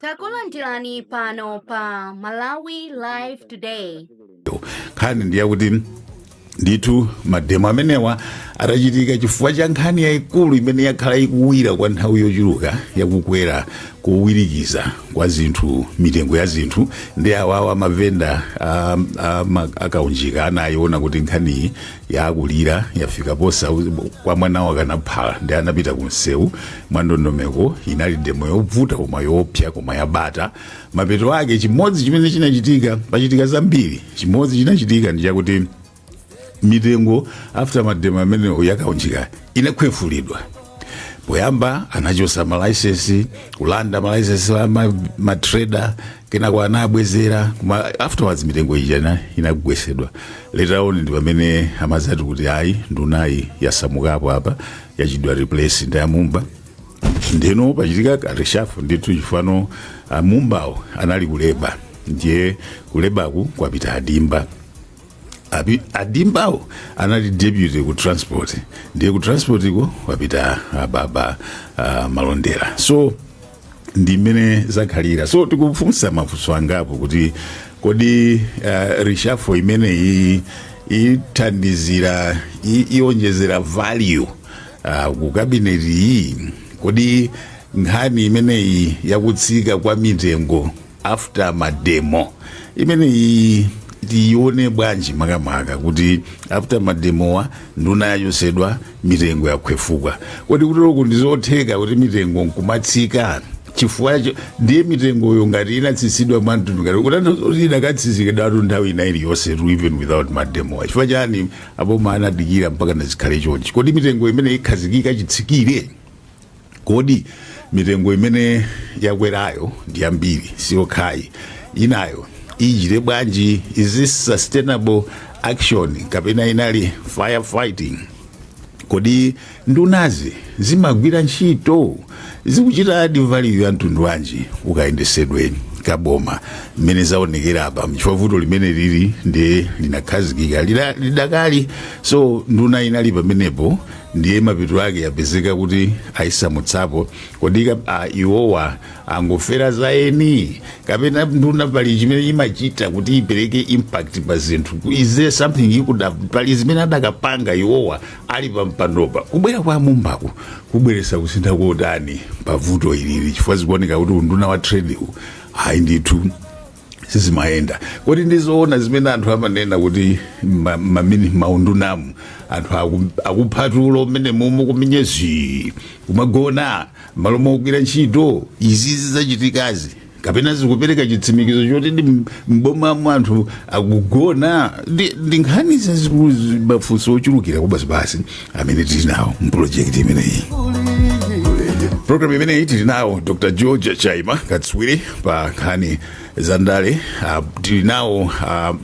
Takulandirani pano pa Malawi Live Today. Nkhani ndiyakuti ndithu mademo amenewa atachitika chifukwa cha nkhani yayikulu imene yakhala ikuwira kwa nthawi yochuluka, yakukwera kuwirikiza kwa zinthu, mitengo ya zinthu, ndi awawa mavenda akaunjika anayiona kuti nkhaniyi yakulira, yafika posa kwa mwana wakanaphala, ndi anapita ku msewu mwandondomeko. Inali demo yovuta koma yoopsa koma yabata. Mapeto ake, chimodzi chimene chinachitika, pachitika zambiri, chimodzi chinachitika ndi chakuti mitengo after mademo amenewo yakaunjika inakhwefulidwa. Poyamba anachosa malaisensi, kulanda malaisensi a matrader, kenako anabwezera, koma afterwards mitengo ija inagwesedwa. Later on ndi pamene amazati kuti ayi, ndunayi yasamukapo apa, yachidwa replace ndi amumba. Ndeno pachitika kareshuffle ndithu, chifano amumbawo anali ku Labour, ndiye ku Labourku kwapita adimba. Adimbawo anali deputy ku transport, ndiye ku transport ko kwapita ababa Malondera. So ndi mmene zakhalira. So tikufunsa mafunso angapo kuti kodi reshuffle imeneyi ithandizira, ionjezera value ku cabinet iyi? Kodi nkhani imeneyi yakutsika kwa mitengo after mademo imeneyi tiione bwanji, makamaka kuti after mademowa nduna yachosedwa, mitengo yakhwefuka? Kodi kuteroku ndizotheka kuti mitengo nkumatsika? Chifukwa ndiye mitengoyo ngati inatsitsidwa mwamtundu ngati kutanthauza idakatsitsidwatu nthawi ina iliyonse tu, even without mademowa. Chifukwa chani aboma anadikira mpaka nazikhale chonchi? Kodi mitengo imene ikhazikika chitsikire? Kodi mitengo imene yakwerayo ndi yambiri, siyokhayi, inayo ichite bwanji? Is this sustainable action kapena inali firefighting? Kodi ndunazi zimagwira ntchito, zikuchita add value ya mtundu wanji ukayendesedwe kaboma mmene zaonekera apa? Chifukwa vuto limene lili ndiye linakhazikika, lidakali. So nduna inali pamenepo, ndiye mapeto ake yapezeka kuti ayisamutsapo. Kodi iwowa angofera za eni, kapena nduna pali chimene imachita kuti ipereke impact pa zinthu? Is there something you could have, pali zimene adakapanga iwowa ali pa mpandopa? Kubwera kwa mumbaku kubweresa kusintha kotani pa vuto ilili? Chifukwa zikuoneka kuti unduna wa trade u, hayi ndithu, sizimayenda. Kodi ndizoona zimene anthu amanena kuti maundunamu anthu akuphatula mmene mumu kumenyezi kumagona malo mogwira ntchito? Izi zizachitikazi kapena zikupereka chitsimikizo choti ndi mbomamo anthu akugona? Ndi nkhani zazikulu, mafunso ochulukira kubasibasi amene tili nawo mpulojekiti imeneyi. Program imeneyi tili nawo Dr George Chaima, katswiri pa nkhani za ndale. Tili nawo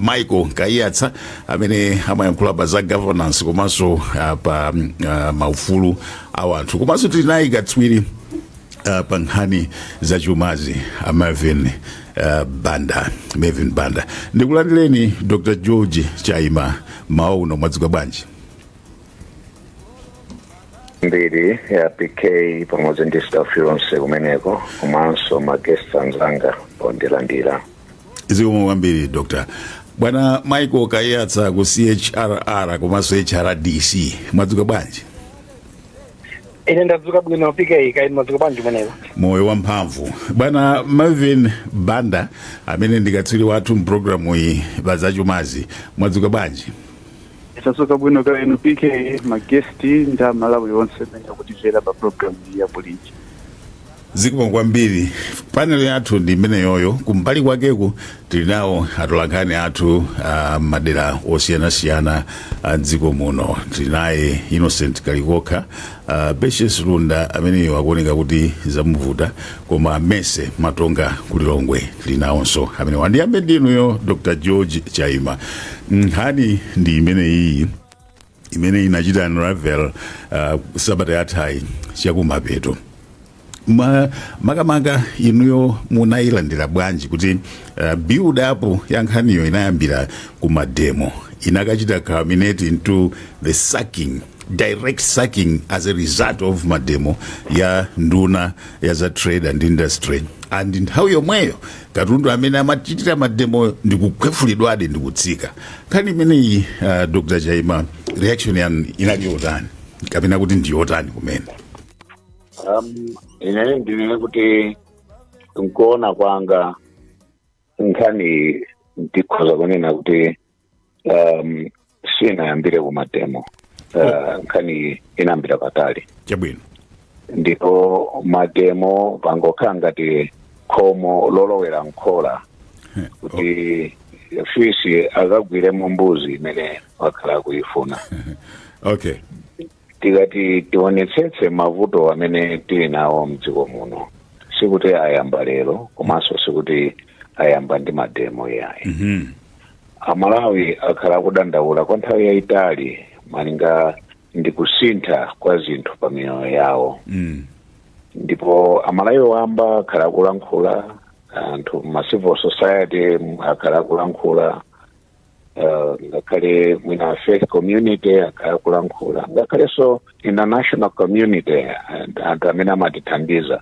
Michael Kaiyatsa amene amayankhula pa za governance komanso pa maufulu a anthu, komanso tili naye katswiri pa nkhani zachumazi, Marvin Banda, Marvin Banda. Ndikulandireni, Dr George Chaima, mawa uno. Mwadzuka bwanji? Mbiri ya PK pamodzi ndi staff yonse kumeneko, komanso maguest anzanga ondilandira. Zikomo kwambiri, Dr. Bwana Michael Kaiyatsa ku CHRR komanso HRDC, mwadzuka bwanji? Ine ndadzuka bwino, PK. Kaya mwadzuka bwanji kumeneko? Moyo wamphamvu. Bwana Marvin Banda amene ndi katswiri wathu mpulogalamu iyi pazachumazi, mwadzuka bwanji? Tadzuka bwino, kaya inu PK, maguest ndi Amalawi onse amene akutimvera pa program iyi ya Kulinji. Zikomo kwambiri. Panel yathu ndi imeneyoyo. Kumbali kwakeku tili nawo atolankhani athu madera osiyanasiyana a dziko muno. Tili naye Innocent Kalikokha, Patience Lunda ameneyo akuoneka kuti zamuvuta, koma Mese Matonga kulilongwe tili nawonso amene. Wandiyambe ndinuyo, Dr George Chaima. Nkhani ndi imeneyi imene inachita unravel sabata yathayi chakumapeto. Makamaka inuyo munayilandira bwanji kuti build up ya nkhaniyo inayambira ku mademo, inakachita culminate into the sacking Direct sacking as a result of mademo ya nduna ya za trade and industry, and nthawi yomweyo katundu amene amachitira mademoyo ndikukhwefulidwadi ndikutsika. Nkhani imeneyi, Dr Chaima, reaction yanu inali yotani, kapena kuti ndiyotani kumene? Ine ndinene kuti nkuona kwanga, nkhani ndikhoza kunena kuti sinayambire kumademo. Nkhani inayambira patali. Ndipo mademo pangokhala ngati khomo lolowera nkhola kuti fisi akagwiremo mbuzi imene wakhala kuifuna. Tikati tionetsetse mavuto amene tili nawo mdziko muno, sikuti ayamba lero, komanso sikuti ayamba ndi mademo yayi. Amalawi akhala akudandaula kwa nthawi yayitali malinga ndi kusintha kwa zinthu pa miyoyo yawo. Ndipo Amalawi wamba akhala akulankhula, anthu ma civil society akhala akulankhula, ngakhale mwina faith community akhala akulankhula, ngakhalenso international community and anthu amene amatithandiza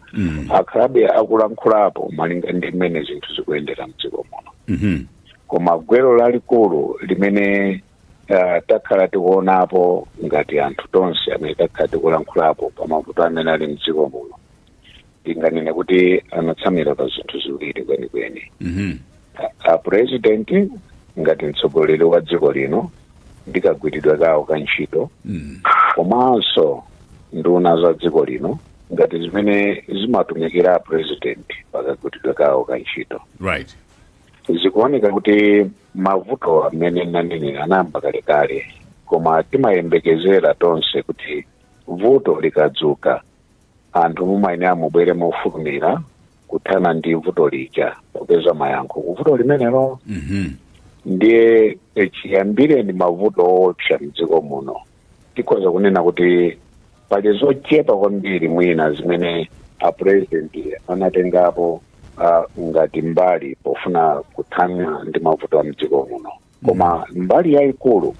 akhalabe akulankhulapo malinga ndi mmene zinthu zikuyendera mdziko muno. Koma gwero lalikulu limene takhala tikuonapo ngati anthu tonse amene takhala tikulankhulapo pa mavuto amene ali mdziko muno, tinganene kuti anatsamira pa zinthu ziwiri kwenikweni. A president ngati mtsogoleri wa dziko lino ndi kagwiridwe kawo ka ntchito, komanso nduna za dziko lino ngati zimene zimatumikira a president pakagwiridwe kawo ka ntchito. Zikuoneka kuti mavuto amene nanenera anayamba kalekale, koma timayembekezera tonse kuti vuto likadzuka, anthu mumayenera mubwere mofulumira kuthana ndi vuto lija, kupeza mayankho ku vuto limenelo. Ndiye chiyambireni mavuto owopsa mdziko muno, tikhoza kunena kuti pali zochepa kwambiri mwina zimene a president anatengapo ngati mbali pofuna kuthana ndi mavuto a mdziko muno. Koma mbali yayikulu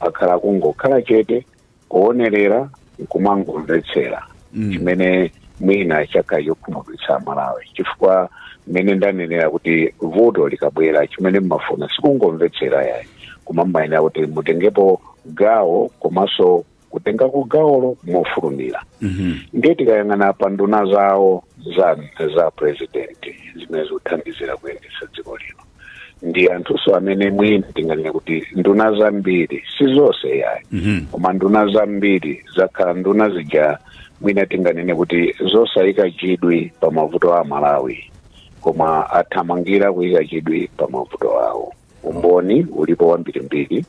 akhala kungokhala chete, kuonerera, nkumangomvetsera, chimene mwina chakhala chokhumudwitsa Amalawi, chifukwa mmene ndanenera kuti vuto likabwera, chimene mmafuna sikungomvetsera yayi, koma mmayenera kuti mutengepo gawo, komanso kutengako gawolo mofulumira. Ndiye tikayang'ana pa nduna zawo za president zimene zikuthandizira kuyendetsa dziko lino, ndi anthunso amene mwina tinganene kuti nduna zambiri, si zonse yayi, koma nduna zambiri zakhala nduna zija mwina tinganene kuti zosayika chidwi pa mavuto a Malawi, koma athamangira kuyika chidwi pa mavuto awo. Umboni ulipo wambirimbiri.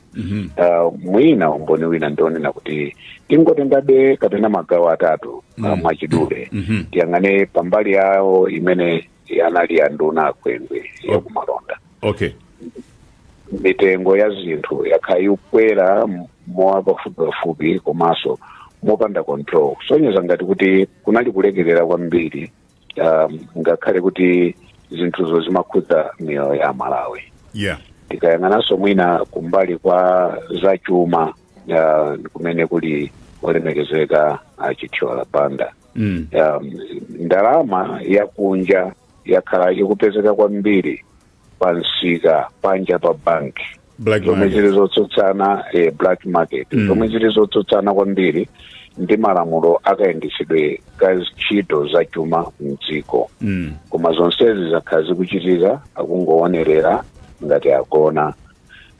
Mwina umboni wina ndionena kuti tingotengabe kapena magawo atatu, mwachidule. Tiyang'ane pambali yawo imene anali ya nduna akwengwe yakumalonda. Mitengo ya zinthu yakhala ikukwera mowa pafupipafupi komanso mopanda control, kusonyeza ngati kuti kunali kulekerera kwambiri, ngakhale kuti zinthuzo zimakhudza miyoyo ya Malawi. Tikayang'ananso mwina kumbali kwa zachuma, kumene kuli olemekezeka Achithyola Banda, ndalama yakunja yakhala ikupezeka kwambiri pa msika panja pa banki, Black zomwe market. zili zotsutsana, black market, zomwe zili zotsutsana kwambiri ndi malamulo akayendetsedwe ka ntchito zachuma mdziko. Koma zonsezi zakhala zikuchitika akungoonerera ngati agona.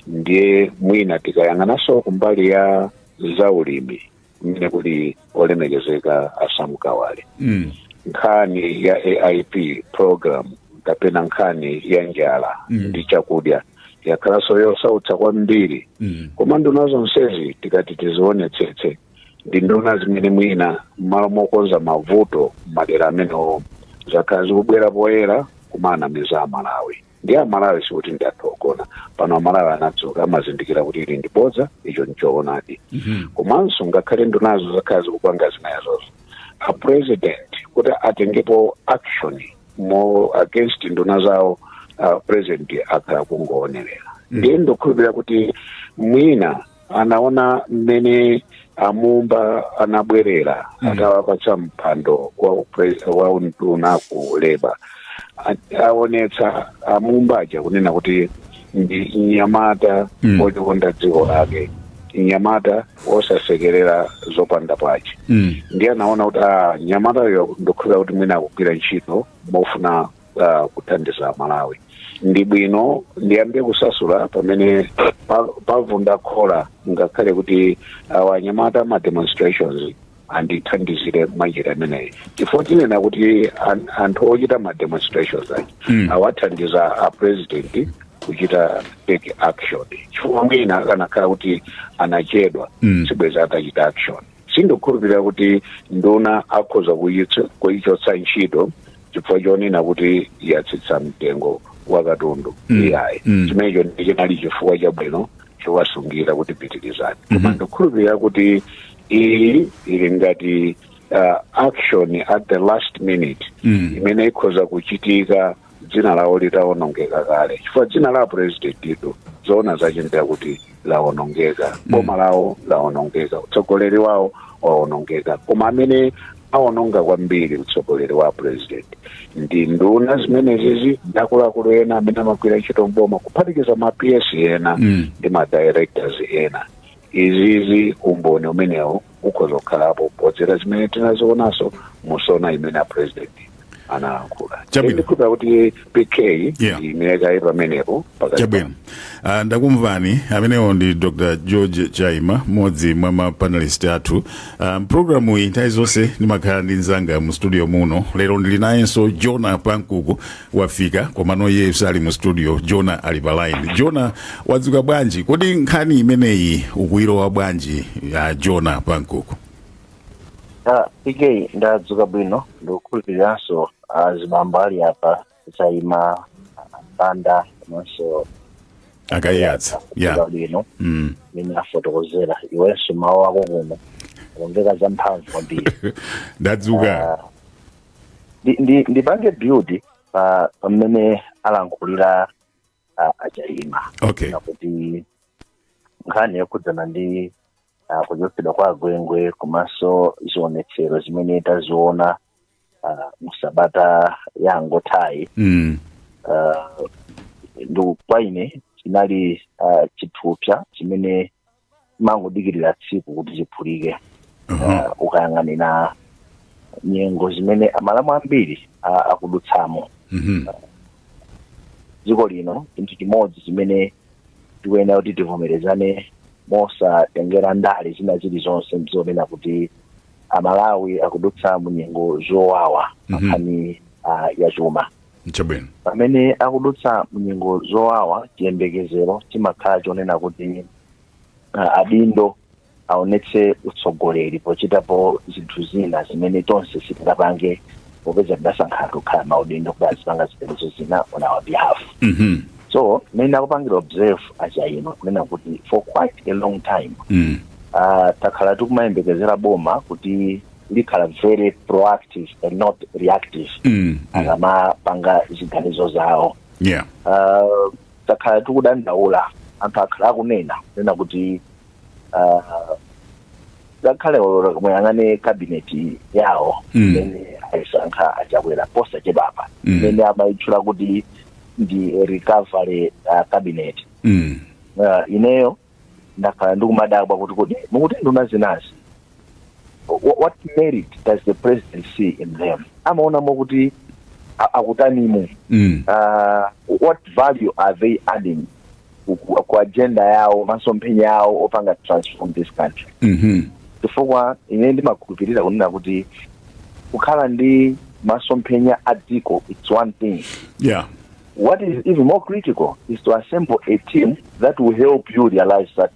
Ndiye mwina tikayang'ananso kumbali ya zaulimi, kumene kuli olemekezeka a Sam Kawale, nkhani ya AIP program kapena nkhani ya njala ndi chakudya yakhalanso yosautsa kwambiri. Koma nduna zonsezi tikati tizionetsetse, ndi nduna zimene mwina m'malo mokonza mavuto madera amenewo, zakhala zikubwera poyera kumanamiza Amalawi. Ndi Amalawi sikuti ndi anthu ogona pano. Amalawi anadzuka, amazindikira kuti ili ndi bodza, icho nchoonadi. Komanso ngakhale ndunazo zakhala zikupanga zimenezozo, a president kuti atengepo action mo against nduna zawo, president akhala kungoonerera. Ndiye ndikukhulupirira kuti mwina Anaona mmene Amumba anabwerera atawapatsa mpando wa unduna ku Labour. Aonetsa Amumba aja kunena kuti ndi mnyamata olikonda dziko lake, mnyamata wosasekerera zopanda pache. Ndiye anaona kuti mnyamatayo ndikukhulupirira kuti mwina akugwira ntchito mofuna kuthandiza Malawi. Ndi bwino ndiyambe kusasula pamene pavunda khola, ngakhale kuti awa anyamata ma demonstrations andithandizire mwanjira imeneyi, chifukwa tinena kuti anthu ochita ma demonstrations aja awathandiza a president kuchita take action, chifukwa mwina akanakhala kuti anachedwa, sibweza atachita action. Sindikukhulupirira kuti nduna akhoza kuyichotsa ntchito chifukwa chonena kuti yatsitsa mtengo wa katundu. Iyayi. Chimenecho ndi chinali chifukwa chabwino chowasungira kuti pitirizani, koma ndikukhulupirira kuti iyi ili ngati action at the last minute imene ikhoza kuchitika dzina lawo litawonongeka kale, chifukwa dzina la president ito zoona zachindira kuti lawonongeka, boma lawo lawonongeka, utsogoleri wawo wawonongeka. Koma amene awononga kwambiri utsogoleri wa president ndi nduna zimenezizi ndi akuluakulu ena amene amagwira ntchito mboma, kuphatikiza ma PS ena ndi ma directors ena. Izizi umboni umenewo ukhoza kukhalapo podzera zimene tinazionanso musona imene a president analankhula. Chabwino. Ndikukhulupirira kuti PK imene kayi pamenepo pakati. Chabwino. Ndakumvani. Amenewo ndi Dr George Chaima, mmodzi mwa ma panelist athu. Programu iyi nthawi zonse ndimakhala ndi mzanga mu studio muno. Lero ndili nayenso Jona Pankuku, wafika, komano iye sali mu studio. Jona ali pa line. Jona, wadzuka bwanji? Kodi nkhani imeneyi ukuyilowa bwanji, Jona Pankuku? PK, ndadzuka bwino. Ndikukhulupiriranso azibambo ali apa, Chaima, Panda komanso Akayatsa, yeah. kudzuka bwino. Mene afotokozera iwenso, mawu ako kuno akumveka zamphamvu kwambiri. Ndadzuka. Ndipange build pa pamene alankhulira aChaima kuti nkhani yokhudzana ndi kuchotsedwa kwa agwengwe komanso zionetsero zimene taziona musabata yangothayi, ndi kwa ine chinali chithupsa chimene mangodikirira tsiku kuti chiphulike. Ukayang'anira nyengo zimene amalamu ambiri akudutsamo dziko lino, chinthu chimodzi chimene tikuyenera kuti tivomerezane mosatengera ndale zina zilizonse ndizonena kuti Amalawi akudutsa mu nyengo zowawa nkhani ya chuma. Pamene akudutsa mu nyengo zowawa, chiyembekezero chimakhala chonena kuti adindo aonetse utsogoleri pochitapo zinthu zina zimene tonse sitingapange, popeza tidasankha anthu kukhala maudindo kuti azipanga ziganizo zina on our behalf. So mmene akupangira observe aChaima kunena kuti for quite a long time takhala tikumayembekezera boma kuti likhala very proactive and not reactive akamapanga ziganizo zawo. Takhala tikudandaula, anthu akhala akunena kunena kuti ngakhale muyang'ane cabinet yawo imene ayisankha aChakwera posachedwapa, imene amayitchula kuti ndi recovery cabinet, ineyo ndakhala ndikumadabwa kuti kodi mukuti nduna zinazi, what merit does the president see in them? Amaonamo kuti akutanimo? What value are they adding ku agenda yawo, masomphenya yawo opanga transform this country? Chifukwa ine ndimakhulupirira kunena kuti kukhala ndi masomphenya a dziko, it's one thing. What is even more critical is to assemble a team that will help you realize that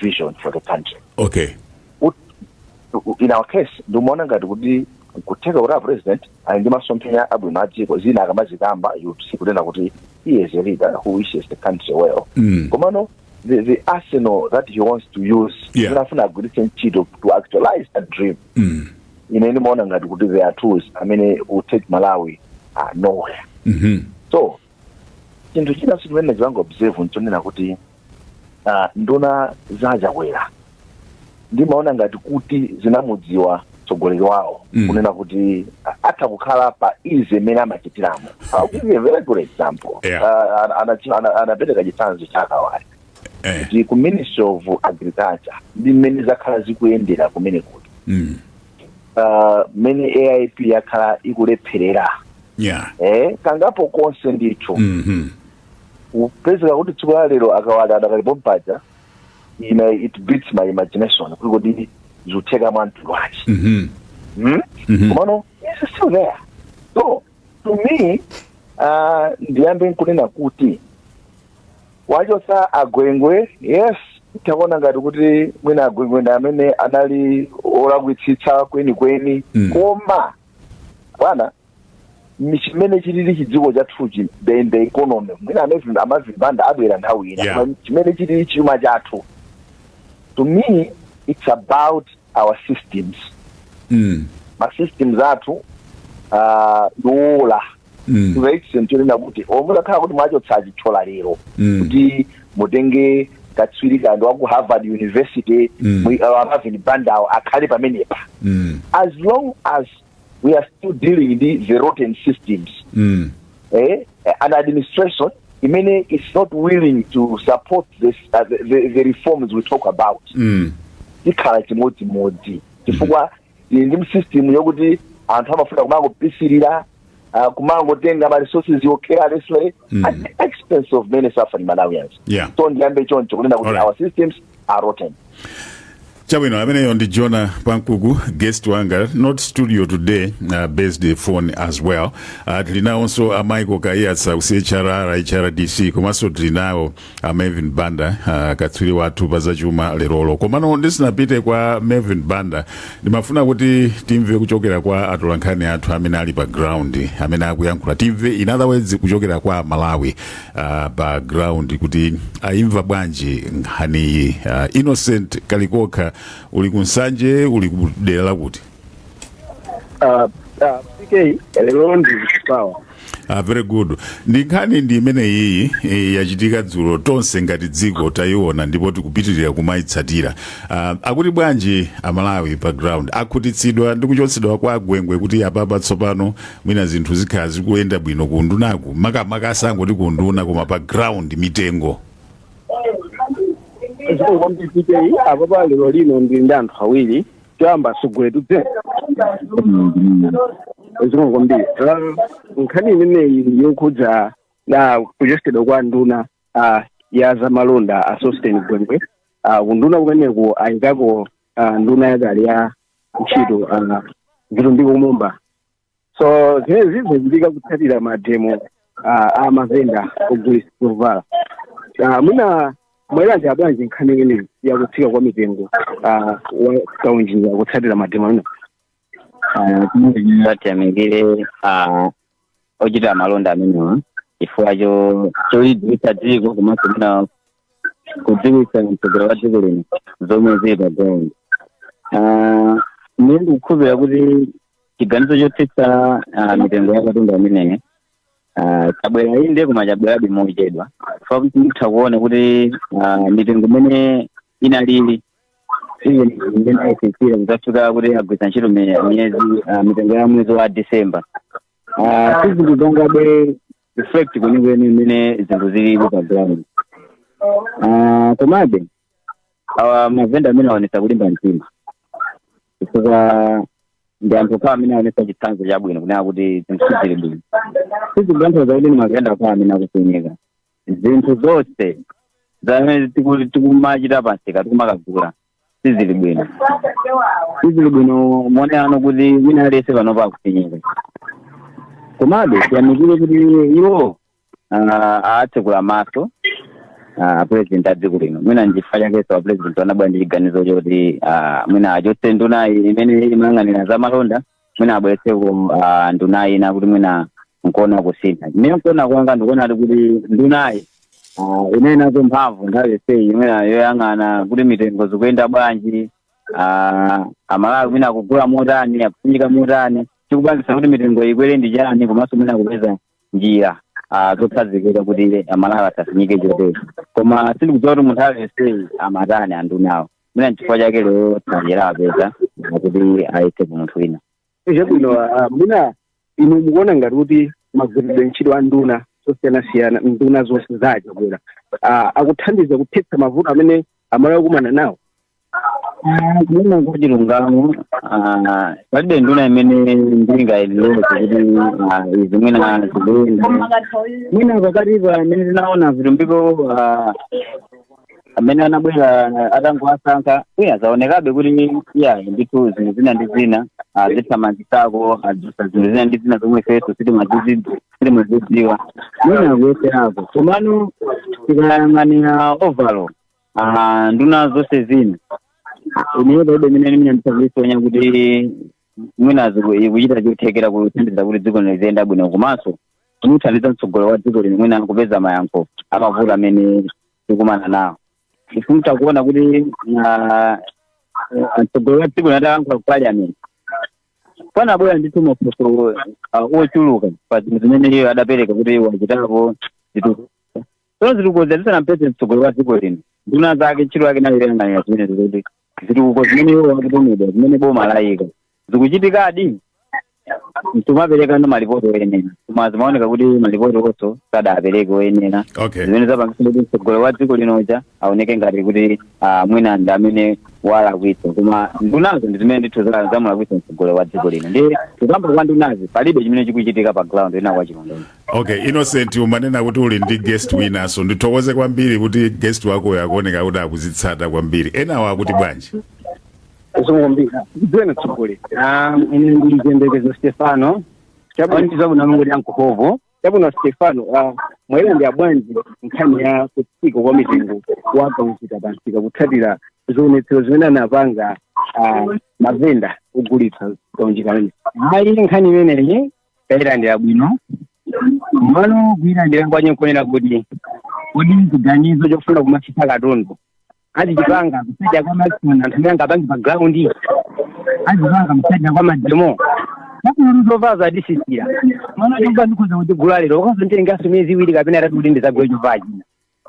vision for the country. In our case, ndimaona ngati kuti kutheka kuti a president ali ndi masomphenya abwino a dziko, zina akamazikamba you see kunena kuti he is a leader who wishes the country well, komano the arsenal that he wants to use, zimene afuna agwiritse ntchito to actualize that dream, ine ndimaona ngati kuti there are tools amene will take Malawi nowhere. So chinthu china chimene chimanga observe nchonena kuti Nduna za Chakwera ndimaona ngati kuti zinamudziwa mtsogoleri wawo kunena kuti atha kukhala pa ease imene amachitiramo. I'll give you a very good example. Anapereka chitsanzo cha Kawale kuti ku Ministry of Agriculture ndi mmene zakhala zikuyendera kumene kuti mmene AIP yakhala ikulepherera kangapo konse ndithu, kupezeka kuti tsiku la lero akawale adakalipo mpaja, ine it beats my imagination kuti kodi zikutheka mwa mtundu wanji? Mhm. Komano it's still there. So to me, ndiyambe nkunena kuti wachotsa agwengwe, yes, takuona ngati kuti mwina agwengwe ndi amene anali olakwitsitsa kwenikweni, koma bwana, chimene chilili chidziko chathuchi, the economy, mwina amavimbanda abwera nthawi ina, koma chimene chilili chuma chathu, to me it's about our systems. Ma systems athu ndiwola to the extent yonena kuti omwe takhala kuti mwachotsa chithola lero kuti mutenge katswiri kandi wa ku Harvard University, Marvin Bandawo akhale pamenepa, as long as we are still dealing with the rotten systems, an administration imene is not willing to support the reforms we talk about, tikhala chimodzimodzi, chifukwa ili ndi system yokuti anthu amafuna kumangopisirira, kumangotenga ma resources carelessly at the expense of many suffering Malawians. So ndiyambe choncho kunena kuti our systems are rotten. Chabwino, ameneyo ndi Jona Pankuku, guest wanga, not studio today, based phone as well. Tili nawonso a Michael Kaiyatsa ku CHRR HRDC, komanso tili nawo a Melvin Banda, katswiri wathu pa zachuma lerolo. Komano ndisinapite kwa Melvin Banda, ndimafuna kuti timve kuchokera kwa atolankhani athu amene ali pa ground, amene akuyankhula. Timve, in other words, kuchokera kwa Malawi pa ground kuti ayimva bwanji nkhaniyi. Innocent Kalikokha, uli kunsanje, uli ku dera lakuti? PK, lero ndi power. Ah, very good. Ndi nkhani ndi imene iyi yachitika dzulo, tonse ngati dziko tayiona ndipo tikupitirira kumayitsatira. Akuti bwanji Amalawi pa ground? Akhutitsidwa ndi kuchotsedwa kwa agwengwe kuti apapa tsopano mwina zinthu zikhala zikuyenda bwino ku ndunaku, makamaka asangoti ku nduna koma pa ground, mitengo? Zikomo kwambiri, PK. Apapa lero lino ndili ndi anthu awiri. Choyamba, sugule tudze. Zikomo kwambiri. Nkhani imeneyi yokhudza na kuchotsedwa kwa nduna ya zamalonda a Sosten Gwengwe, kunduna kumeneku ayikako nduna yakale ya ntchito, Vitumbiko Mumba. So zimene zizachitika kutsatira mademo a mavenda ogulitsa zovala. Mwina mwayilandira bwanji nkhani imeneyi yakutsika kwa mitengo wa kaunjika kutsatira mademo amene? Tiyamikire ochita malonda amenewa chifukwa cholidziwitsa dziko komanso mwina kudziwitsa mtsogoleri wa dziko lino zomwe zili pa ground. Ine ndikukhulupirira kuti chiganizo chotsitsa mitengo ya katundu ameneyi chabwera inde, koma chabwerabe mochedwa, chifukwa kuti mutha kuona kuti mitengo imene inalili, even imene ayitsitsira kudzafika kuti agwiritsa ntchito miyezi, mitengo ya mwezi wa December, sizikupangabe reflect kwenikweni imene zinthu zilili pa ground. Komabe awa mavenda amene aonetsa kulimba mtima, chifukwa ndi anthu okhawa amene aonetsa chitsanzo chabwino kunena kuti zinthu sizili bwino. Sizikutanthauza kuti ndi mavenda okhawa amene akufinyika. Zinthu zonse zamene tikumachita pamsika, tikumakagula, sizili bwino, sizili bwino moneano kuti wina aliyense panopa akufinyika. Komabe tiyamikire kuti iwo atsekula maso president a dziko lino. Mwina nchifukwa chakenso a president anabwera ndi chiganizo choti mwina achotse nduna imene imayang'anira za malonda, mwina abweretseko nduna ina kuti mwina nkuona kusintha. Chimene nkuona kwanga, ndikuona ati kuti ndunayi imene nazo mphamvu nthawi yonseyi mwina yoyang'ana kuti mitengo zikuyenda bwanji, Amalawi mwina akugula motani, akufinyika motani, chikupangisa kuti mitengo ikwere ndi chani, komanso mwina kupeza njira. Zokhazikika kuti Amalawi asafinyike chotere, koma sindikudziwa kuti munthu aliyense amatani andunawo. Mwina nchifukwa chake lero tsanjera apeza kuti ayese ku munthu wina. Chabwino, mwina inu mukuona ngati kuti magwiridwe ntchito a nduna zosiyanasiyana, nduna zonse zachakwera, akuthandiza kuthetsa mavuto amene Amalawi akumana nawo? Kunena kwa chilungamo, palibe nduna imene ndingayiloze kuti izi mwina zikuyenda. Mwina pakati pa amene tinaona Vitumbiko, amene anabwera atangowasankha, mwina zaonekabe kuti iya, ndithu zinthu zina ndi zina zithamangitsako, adzusa zinthu zina ndi zina zomwe ifenso sitimazidziwa, mwina kuyeserako. Komano tikayang'anira overall, nduna zonse zina, ineyo palibe imene mwina nditha kuti mwina ikuchita chothekera kuthandiza kuti dziko lino liziyenda bwino, komanso kumuthandiza mtsogoleri wa dziko lino mwina kupeza mayankho amavuto amene tikumana nawo. Ifuna kuona kuti mtsogoleri wa dziko lino atayankhula ku parliament, panabwera ndithu mafunso ochuluka pa zinthu zimene iye adapereka kuti wachitapo zitukuko. Tsono zitukuko zisanampeze mtsogoleri wa dziko lino, nduna zake ntchito yake nayoyang'anira zimenezo, kuti zitukuko zimene iwo akutumidwa, zimene boma layika, zikuchitikadi, nkumapereka ndo malipoti oyenera. Koma zimaoneka kuti malipoti onso sadapereke oyenera, zimene zapangitsa kuti mtsogoleri wa dziko linoja aoneke ngati kuti mwina ndi amene walakwitsa, koma ndunazo ndi zimene ndithu zamulakwitsa mtsogoleri wa dziko lino. Ndi kukamba kwa ndunazi, palibe chimene chikuchitika pa ground ina kwa chilungamo. Okay, Innocent, umanena kuti uli ndi guest winanso. Ndithokoze kwambiri kuti guest wakoyo akuoneka kuti akuzitsata kwambiri. Enawo akuti bwanji? Zikomo. Dziwena tsogoleri. Ine ndi Chiyembekezo Stefano. Chabwino. Zabwino yankuhovo. Chabwino Stefano, mwayilandira bwanji nkhani ya kutsika kwa mitengo wa kaunjika pamsika kutsatira zionetsero zimene anapanga mavenda ogulitsa kaunjika amene? Hayi, nkhani imeneyi tayilandira bwino. Malo kuyilandira kwanye nkuonera kuti kodi chiganizo chofuna kumatsitsa katundu azichipanga kusajja kwa maximum anthu amene angapange pa ground, azipanga kusajja kwa mademo. Nakuno zovala zadisisira mwana chovala ndikhoza kuchigula lero, ukazontengaso miyezi 2 kapena 3 kuti ndizagule chovala china.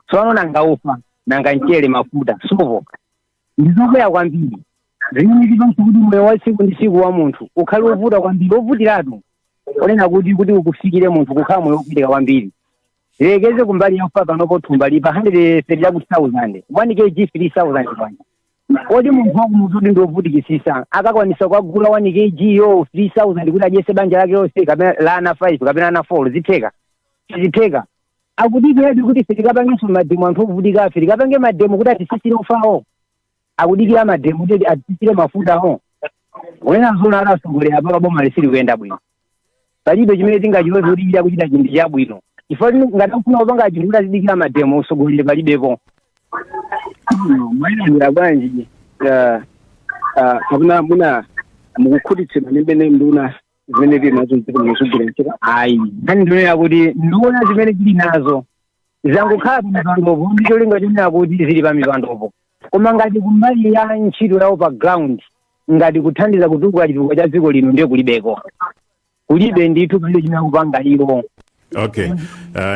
Tsono nanga ufa, nanga mchere, mafuta, sopo ndizokwera kwambiri, zimene zipangitsa kuti moyo wa tsiku ndi tsiku wa munthu ukhale wovuta kwambiri, wovutiratu, onena kuti ukufikire munthu kukhala moyo wovutika kwambiri. Lekeze kumbali ya ufa, panopo thumba lipa 130 chakuti 1000, 1 kg 3000 kwanja. Kodi munthu wakumuzi kuti ndiovutikisisa akakwanisa kukagula 1 kg yo 3000 kuti adyese banja lake lonse, kapena la ana 5 kapena ana 4? Zitheka? Sizitheka. Akudikiradi kuti ife tikapangenso mademo, anthu ovutika afe tikapange mademo kuti atisisire ufawo? Akudikira mademo kuti atisisire mafutawo? Kunena zona, atasogolera apa boma lisili kuyenda bwino. Palibe chimene tingachiloze kuti ida kuchita chinthu chabwino, chifukwa ngati akufuna kupanga chinthu kuti azidikira mademo, usogolere palibepo. Mwayilandira bwanji, kapena muna mukukhutitsidwa ndi mmene nduna zimene tili nazo mdziko muno zigwira ntchito? Ayi, nkhani ndionera kuti nduna zimene tili nazo zangokhala pa mipandopo ndi cholinga chonena kuti zili pa mipandopo, koma ngati kumbali ya ntchito yawo pa ground, ngati kuthandiza kutukula chitukuko cha dziko lino, ndiye kulibeko, kulibe ndithu, palibe chimene akupanga iwo. Okay,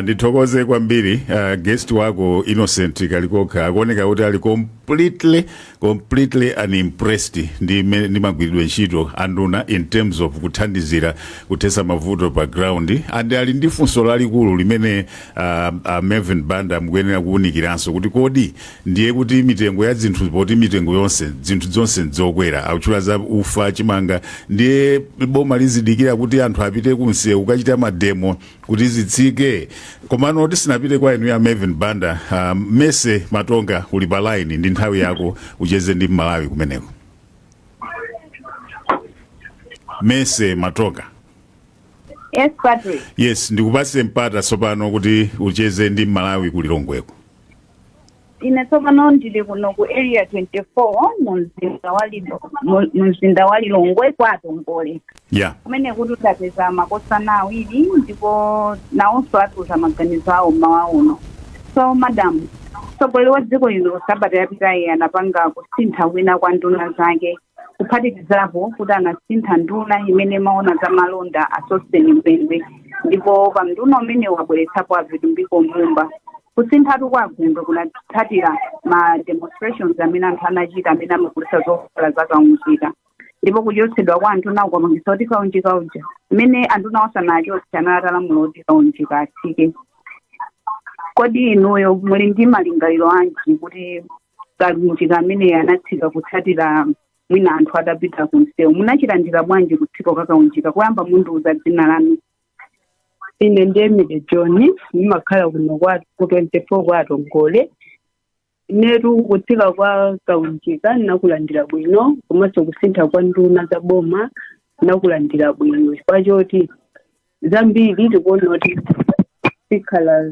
ndithokoze kwambiri. Guest wako Innocent Kalikokha akuoneka kuti ali completely completely unimpressed ndi magwiridwe ntchito anduna in terms of kuthandizira kuthetsa mavuto pa ground, and ali ndi funso lalikulu limene Melvin Banda mukuyenera kuwunikiranso kuti kodi ndiye kuti mitengo ya zinthu, poti mitengo yonse, zinthu zonse nzokwera, akutchula za ufa, chimanga, ndiye boma lizidikira kuti anthu apite kunsewu kukachita mademo kuti zitsike? Komano tisinapite kwa inu ya Melvin Banda, Mese Matonga, uli pa line, ndi nthawi yako ucheze ndi Mmalawi kumeneko. Mese Matonga. Yes, Patrick. Yes, ndikupatse mpata tsopano kuti ucheze ndi Mmalawi kulilongweko. Ine tsopano ndili kuno ku Area 24 mu mzinda wa Lilongwe kwa Tongole, kumene kuti udapeza makosana awiri, ndipo nawonso atiuza maganizo awo mmawa uno. So madam, mtsogoleri wa dziko lino sabata yapitayi anapanga kusintha kwina kwa nduna zake, kuphatikizapo kuti anasintha nduna imene imaona za malonda, a Sosten Gwengwe. Ndipo pa unduna umene wabweretsapo a Vitumbiko Mumba. Kusinthatu kwa Gwengwe kunatsatira ma demonstrations amene anthu anachita amene amagulitsa zovala za kaunjika, ndipo kuchotsedwa kwa anduna kwapangitsa kuti kaunjika uja, mmene anduna osanachotse, anali atalamula kuti kaunjika atsike. Kodi inuyo muli ndi malingaliro anji kuti kaunjika amene anatsika kutsatira mwina anthu adapita ku msewu, munachilandira bwanji kutsika kwa kaunjika? Kuyamba mundiuza dzina lanu. Ine ndi Emily John, ndimakhala kuno kwa ku 24 kwa Tongole. Inetu kutsika kwa kaunjika nakulandira bwino, komanso kusintha kwa nduna za boma nakulandira bwino, chifukwa choti zambiri tikuona kuti zikhala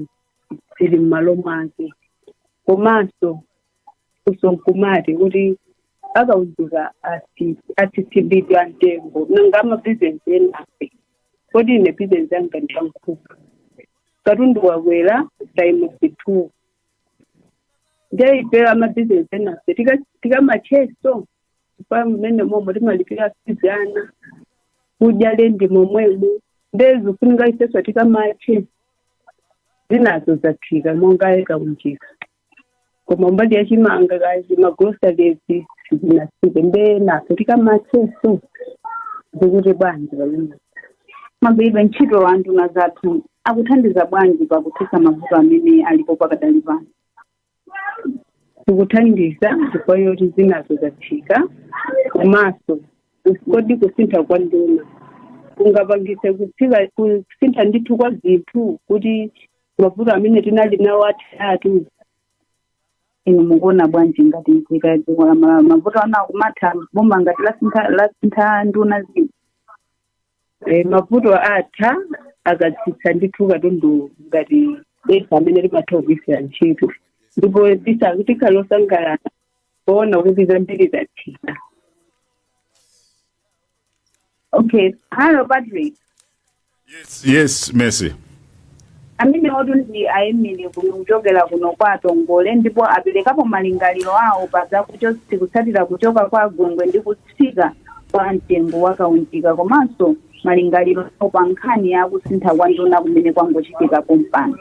zili m'malo mwake. Komanso kusonkumati kuti akaunjika atsitsidwa mtengo, nanga amabhizinesi enafe? Kodi ine bizinesi yanga ndi yankhuku, katundu wakwera times 2, ndiye ife amabhizinesi enafe tikamacheso pa mmene momwe timalipira fees ana, kudya lendi momwemo, ndiye zikufunika ifeso tikamache. Zinazo zatsika monga kaunjika, koma mbali yachimanga kazi magroceries sizinasike, nde naso tikamacheso zikuti bwanji pamene? Magwiridwe ntchito a nduna zathu akuthandiza bwanji pakuthetsa mavuto amene alipo pakadali pano? Zikuthandiza chifukwa yoti zinazo zatsika. Komanso kodi kusintha kwa nduna kungapangise kutsika, kusintha ndithu kwa zinthu, kuti mavuto amene tinali nawo atatu? Inu mukuona bwanji ngati nzika ya dziko la Malawi, mavuto ana akumatha boma ngati lasintha nduna zina? Mavuto atha akatsitsa ndithu katundu ngati besa amene timatha kugwirisira ntchito, ndipo tikhale osangalala poona kuti zambiri zatsika. Okay, hello Patrick. Yes, Mercy. Amene otu ndi a Emily kuno kuchokera kuno kwa Tongole, ndipo aperekapo malingaliro awo pa kutsatira kuchoka kwa Gwengwe ndi kutsika kwa mtengo wa kaunjika, komanso malingaliro awo pa nkhani ya kusintha kwa nduna kumene kwangochitika pompano.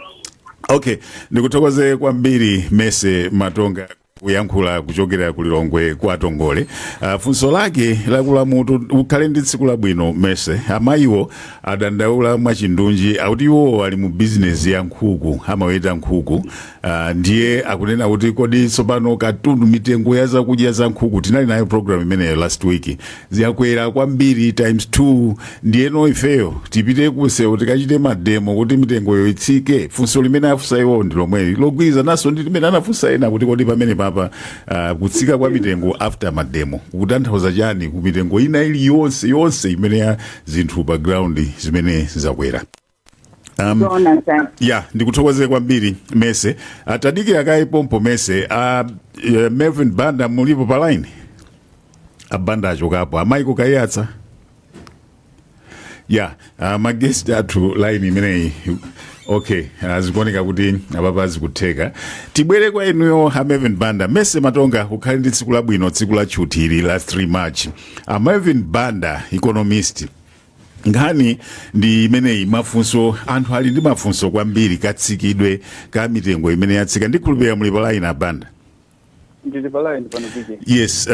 Okay, ndikuthokoze kwambiri Mercy Matonga kuyankhula kuchokera ku Lilongwe kwa Tongole. Funso lake lakulamutu. Ukhale ndi tsiku labwino, Mercy. Amayiwo adandaula mwachindunji, akuti iwo ali mu bizinesi ya nkhuku, amaweta nkhuku. Ndiye akunena kuti kodi tsopano katundu, mitengo ya zakudya za nkhuku, tinali nayo program imeneyo last week, ziyakwera kwambiri times 2, ndiyeno ifeyo tipite kusewu tikachite mademo kuti mitengoyo itsike? Funso limene afunsa iwo ndi lomweli logwirizananso ndi limene anafunsa ena kuti kodi pamene papa kutsika kwa mitengo after mademo kukutanthauza chani ku mitengo ina iliyonse yonse imene ya zinthu pa ground zimene zakwera? Zoona zake. Ya, ndikuthokoze kwambiri Mercy. Tadikira kaye pompo, Mercy. Melvin Banda, mulipo pa line? Abanda achokapo. Amaiko Kayatsa ya maguest athu, line imeneyi. Okay, zikuoneka kuti apapa zikutheka. Tibwere kwa inuyo a Melvin Banda. Mercy Matonga, ukhale ndi tsiku labwino, tsiku la tchuthi la 3 March. A Melvin Banda, economist, nkhani ndi imeneyi. Mafunso, anthu ali ndi mafunso kwambiri, katsikidwe ka mitengo imene yatsika. Ndikhulupirira muli pa line, abanda. Ndili pa line pano, PK. Yes,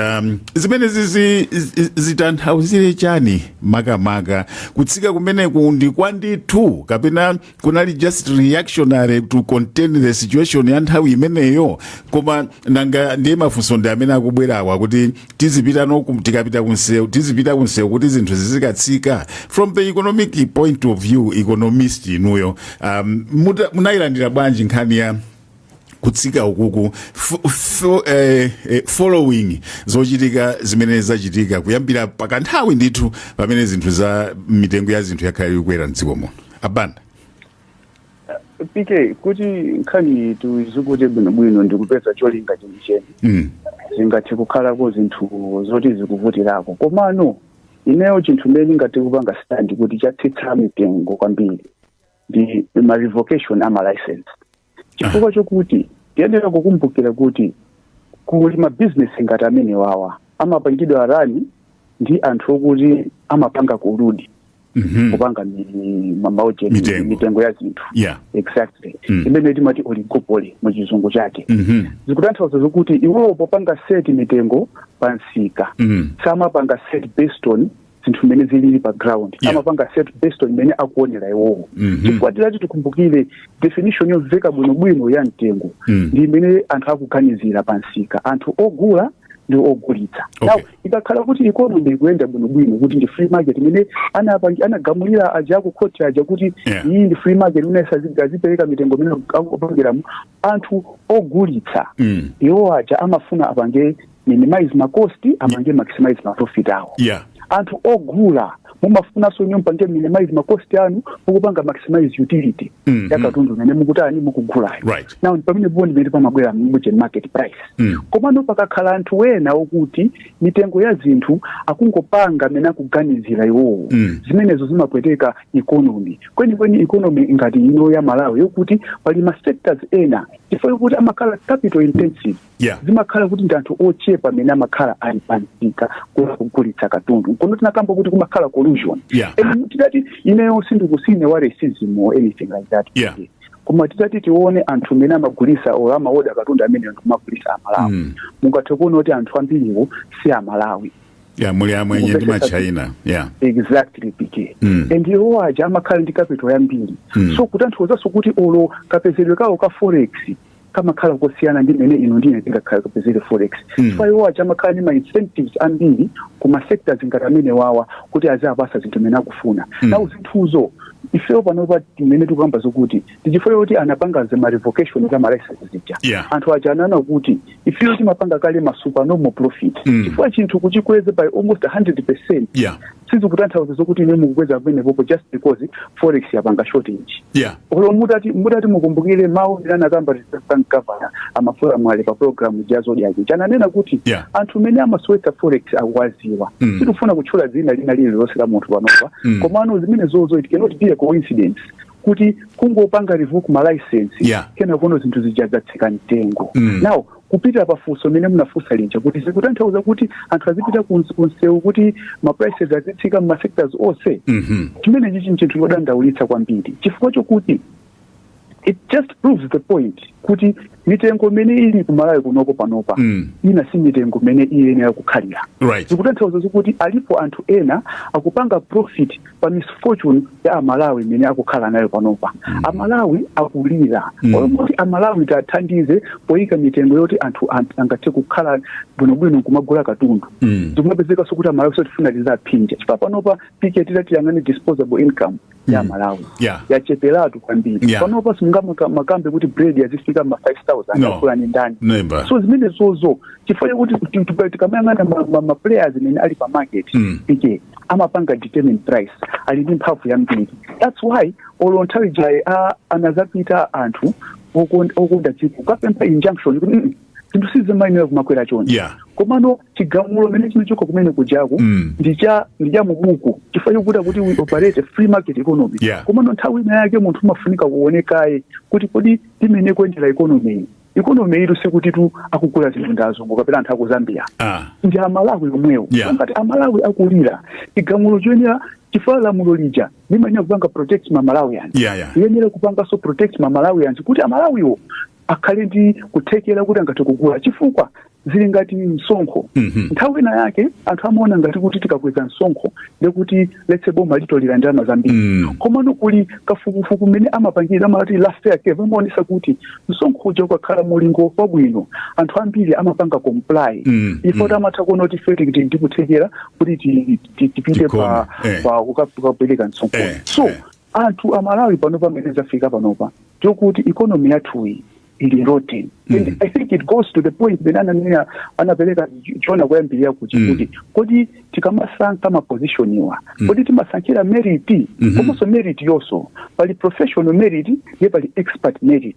zimene zizi zitanthauzire chani makamaka? Kutsika kumeneku ndi kwandithu kapena kunali just reactionary to contain the situation ya nthawi imeneyo? Koma nanga ndiye mafunso ndi amene akubwerawa kuti tizipita no tikapita kunsewu, tizipita kunsewu kuti zinthu zizikatsika? From the economic point of view, economist inuyo, munayilandira bwanji nkhani ya kutsika ukuku following zochitika zimene zachitika kuyambira pakanthawi ndithu pamene zinthu za mitengo ya zinthu yakhala ikukwera mdziko muno, abanda? PK, kuti nkhani tizikute bwinobwino ndikupeza cholinga chenicheni, zingathe kukhalako zinthu zoti zikuvutirako, komano ineyo chinthu mmene ndingathe kupanga stand kuti chatsitsa mitengo kwambiri ndi ma revocation ama license, chifukwa chokuti tiyenera kukumbukira kuti kuli mabizinesi ngati amene wawa amapangidwa run ndi anthu okuti amapanga collude. Kupanga maujeni, Mitengo. mitengo ya zinthu. Exactly. Imene timati oligopoly muchizungu chake. Zikutanthauza zokuti iwowo popanga set mitengo pa msika, samapanga set based on zinthu mmene zilili pa ground, amapanga set based on mmene akuonera iwowo. Chifukwa tilati tikumbukire definition yomveka bwinobwino ya mtengo ndi imene anthu akuganizira pa msika, anthu ogula ndi ogulitsa. Now ikakhala kuti economy ikuyenda bwinobwino, kuti ndi free market imene anagamulira aja aku court aja kuti iyi ndi free market imene azipereka mitengo imene akupangiramo, anthu ogulitsa iwo aja amafuna apange minimize ma cost, apange maximize ma profit awo. Anthu ogula mumafunanso inu mupange minimize ma cost anu, mukupanga maximize utility ya katundu imene mukutani, mukugulayo. Now pamene po ndimene pamabwera muje market price. Komano pakakhala anthu ena okuti mitengo ya zinthu akungopanga amene akuganizira iwowo, zimenezo zimapweteka economy kwenikweni, economy ngati ino ya Malawi, yokuti pali ma sectors ena, chifukwa yokuti amakhala capital intensive, zimakhala kuti ndi anthu ochepa amene amakhala ali pamsika kugulitsa katundu. Kono tinakamba kuti kumakhala collusion. And tidati ineyo sindikusine wa racism or anything like that, koma titati tione anthu amene amagulisa or amaoda katundu amene ndikumagulisa Amalawi, mungathe kuona kuti anthu ambiriwo si Amalawi. Yeah, muli amwenye ndi machina, yeah. Exactly, PK. And iwo aja amakhala ndi capital yambiri. So kutanthauzanso kuti olo kapezedwe kawo ka forex kamakhala kosiyana ndi mmene ino ndine tingakhala kapezere forex, chifukwa iwo aja amakhala ndi ma incentives ambiri kuma sectors ngati amene wawa kuti azapasa zinthu mmene akufuna. Now zinthuzo ifeyo panopa timene tikuyamba zokuti ndichifukwa choti anapanga zima revocation za ma license zija. Anthu aja anaona kuti ifeyo timapanga kale ma supernormal profit, chifukwa chinthu kuchikweza by almost 100% sizikutanthauza zokuti ine mukukweza pamenepopo just because forex yapanga shortage. Olo mutati mukumbukire mawu amene anakamba Reserve Bank governor amafula mwale pa program ya Zodiak, chananena kuti anthu amene amasowetsa forex akuwaziwa. Sitifuna kutchula dzina lina lililonse la munthu panopa, komano zimene zozo, it cannot be a coincidence kuti kungopanga revoke ma license, kena kuno zinthu zija zatsika mtengo. Now kupita pafunso mene munafunsa lija kuti zikutanthauza kuti anthu azipita kunsewu kuti ma prices azitsika mu sectors onse, chimene chichi nchinthu chodandaulitsa kwambiri, chifukwa chokuti it just proves the point kuti mitengo imene ili kumalawi kunoko panopa, ina si mitengo imene iyenera kukhalira. Zikutanthauza zokuti alipo anthu ena akupanga profit pa misfortune ya Amalawi imene akukhala nayo panopa. Amalawi akulira. Olomoti Amalawi tathandize poyika mitengo yoti anthu angathe kukhala bwinobwino nkumagula katundu, zikumapezekanso kuti Amalawi sotifuna tizaphinja, chifukwa panopa PK, tiyang'ane disposable income ya Malawi, yacheperatu kwambiri. Panopa simungamakambe kuti bread yazifika ma 5000. No. Akula ni ndani? Never. So zimene zozo chifukwa chakuti tikamayang'ana ma players imene ali pa market, PK, amapanga determine price, ali ndi mphamvu yambiri. That's why olo nthawi jayi anazapita anthu okonda dziko kukapempha injunction kuti zinthu sizimayenera kumakwera chonde. Komano chigamulo mene chinachoka kumene kujaku ndi cha mubuku, chifukwa chokuti kuti we operate a free market economy. Komano nthawi ina yake munthu umafunika kuonekaye kuti kodi timene kuyendera economy iyi, economy itu sikuti tu akugula zinthu ndi azungu kapena anthu aku Zambia, ndi Amalawi omwewo. Ngati Amalawi akulira, chigamulo choyenera, chifukwa lamulo lija limayenera kupanga protect ma Malawians, liyenera kupanganso protect ma Malawians kuti Amalawiwo akhale ndi kuthekera kuti angathe kugula, chifukwa zili ngati msonkho. Nthawi ina yake anthu amaona ngati kuti tikakweza msonkho ndekuti letse boma litolera ndalama zambiri. Komano kuli kafukufuku mmene amapangira, amati Laffer curve, amaonesa kuti msonkho uja ukakhala mulingo wabwino, anthu ambiri amapanga comply. Ifo amatha kuona kuti ife tili ndikuthekera kuti tipite pa Tikhome, eh. pa kukapereka msonkho. So anthu Amalawi pano pamene zafika panopa tikuti economy yathuyi ili rotten. And I think it goes to the point pene ananena, anapereka chona kuyambirira kuti kuti kodi tikamasankha ma position iwa, kodi timasankhira merit? Komanso merit yonso pali professional merit ndiye pali expert merit.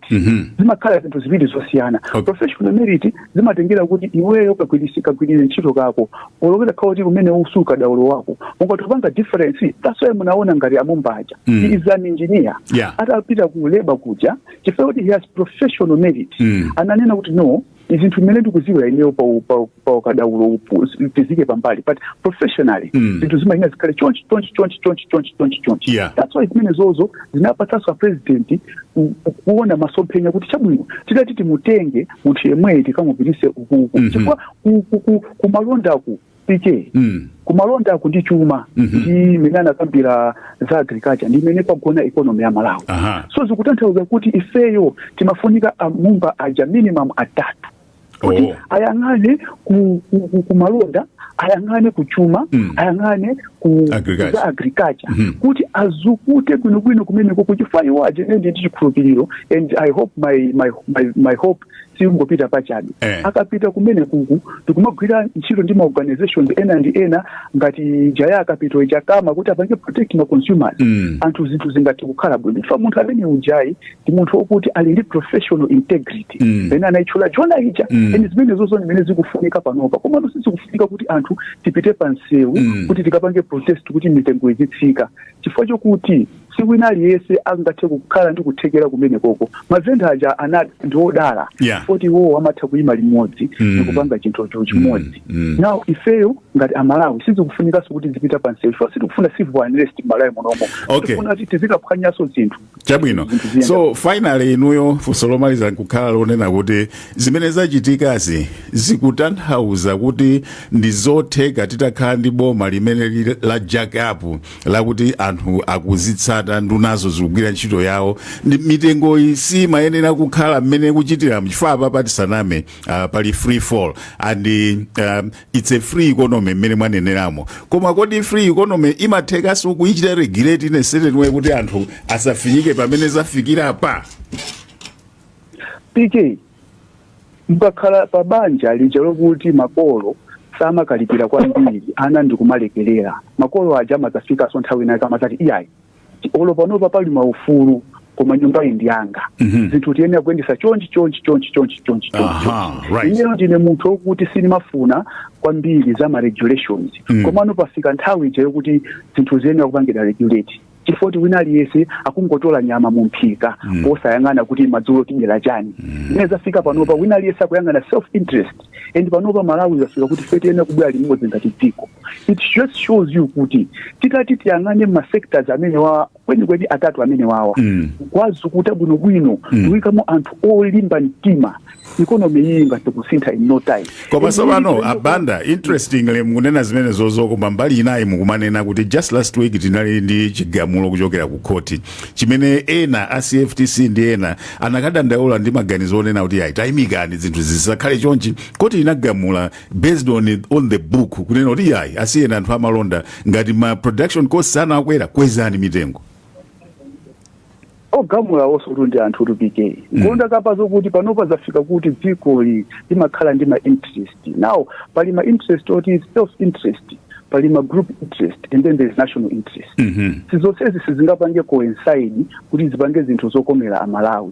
Zimakhala zinthu ziwiri zosiyana. Professional merit zimatengera kuti iweyo kagwirire ntchito kako, olokera khawa kuti umene usuka daulo wako ungatopanga difference. That's why munaona ngati amumbaja, he is an engineer. Atapita ku labor kuja, chifukwa kuti he has professional merit, ananena kuti no, Zinthu mmene ndikuziwira ineyo pa ukadaulo upu tizike pambali, but professionally zinthu zimayenera zikhale chonchi, chonchi, chonchi, chonchi, chonchi, chonchi, chonchi. That's why zimene zozo zinapatsanso a president kuona masomphenya kuti chabwino, titati timutenge munthu yemweyi tikamupitise ukuku, chifukwa kumalondaku, PK, kumalondaku ndi chuma, ndi imene anakambira za agriculture, ndi imene pagona economy ya Malawi. So zikutanthauza kuti ifeyo timafunika amumba aja minimum atatu kuti ayang'ane ku malonda, ayang'ane kuchuma, ayang'ane ku Agriculture. za agriculture, kuti azukute bwinobwino kumeneko, kuchifukwa iwo aja ndi chikhulupiriro, and I hope my hope singopita pachabe. Akapita kumene kuku ndikumagwira ntchito ndi ma organizations ena ndi ena ngati jaya akapito ichakama kuti apange protect ma consumers, anthu zinthu zingathe kukhala bwino, chifukwa munthu amene ujayi ndi munthu wokuti ali ndi professional integrity ene anayitchula Jona ija. And zimene zozo zimene zikufunika panopa, komano sizikufunika kuti anthu tipite pa msewu kuti tikapange protest kuti mitengo izitsika, chifukwa chokuti siwina aliyense angathe kukhala ndi kuthekera kumene koko. Mavenda aja ana ndi odala poti iwowo amatha kuyima limodzi ndikupanga chinthucho chimodzi. Now ifeyo ngati Amalawi sizikufunikanso kuti zipita pa msewu, chifukwa sitikufuna civil unrest m'Malawi munomo. Tikufuna kuti tizikaphwanyanso zinthu. Chabwino. Zinthu ziyenda. So finally, inuyo, funso lomaliza nkukhala lonena kuti zimene zachitikazi zikutanthauza kuti ndi zotheka titakhala ndi boma limene lili la jack up, lakuti anthu akuzitsata ndunazo zikugwira ntchito yawo, ndi mitengo iyi simayenera kukhala mmene kuchitira, chifukwa apa patisaname pali free fall and it's a free economy mmene mwaneneramo. Koma kodi free economy imathekanso kuyichita regulate in a certain way kuti anthu asafinyike pamene zafikira pa? PK, mukakhala pa banja lija lokuti makolo samakalipira kwambiri ana ndikumalekerera, makolo aja amakafikanso nthawi inayi kamazati, "Iyayi, olo panopa pali maufulu, koma nyumba iyi ndi yanga. Zinthu tiyenera kuyendesa chonchi, chonchi, chonchi, chonchi, chonchi, chonchi." Ineyo ndine munthu wokuti sindimafuna kwambiri za ma regulations, komano pafika nthawi ija yokuti zinthu ziyenera kupangidwa regulate, chifukwa kuti wina aliyense akungotola nyama mu mphika posayang'ana kuti madzulo tidyera chani. Zimene zafika panopa, wina aliyense akuyang'ana self interest, and panopa Malawi zafika kuti ife tiyenera kubwera limodzi ngati dziko. It just shows you kuti titati tiyang'ane ma sectors amene wa kwenikweni atatu amene wawa, kwazukuta bwinobwino, kuyikamo anthu olimba mtima, economy iyi ingathe kusintha in no time. Koma And tsopano ili abanda, interestingly mukunena zimene zozo, koma mbali inayi mukumanena kuti just last week tinali ndi chigamulo kuchokera ku khoti chimene ena a CFTC ndi ena anakadandaula ndi maganizo onena kuti ayi, tayimikani, zinthu zisakhale chonchi. Koti inagamula based on the book kunena kuti ayi, asiyeni anthu amalonda, ngati ma production costs anakwera, kwezani mitengo. Ogamula onso ndi anthu tu, PK. Nkonda kapa zokuti panopa zafika kuti dzikoli limakhala ndi ma interest. Now pali ma interest oti self interest, pali ma group interest, and then there is national interest. Sizonsezi sizingapange coincide kuti zipange zinthu zokomera Amalawi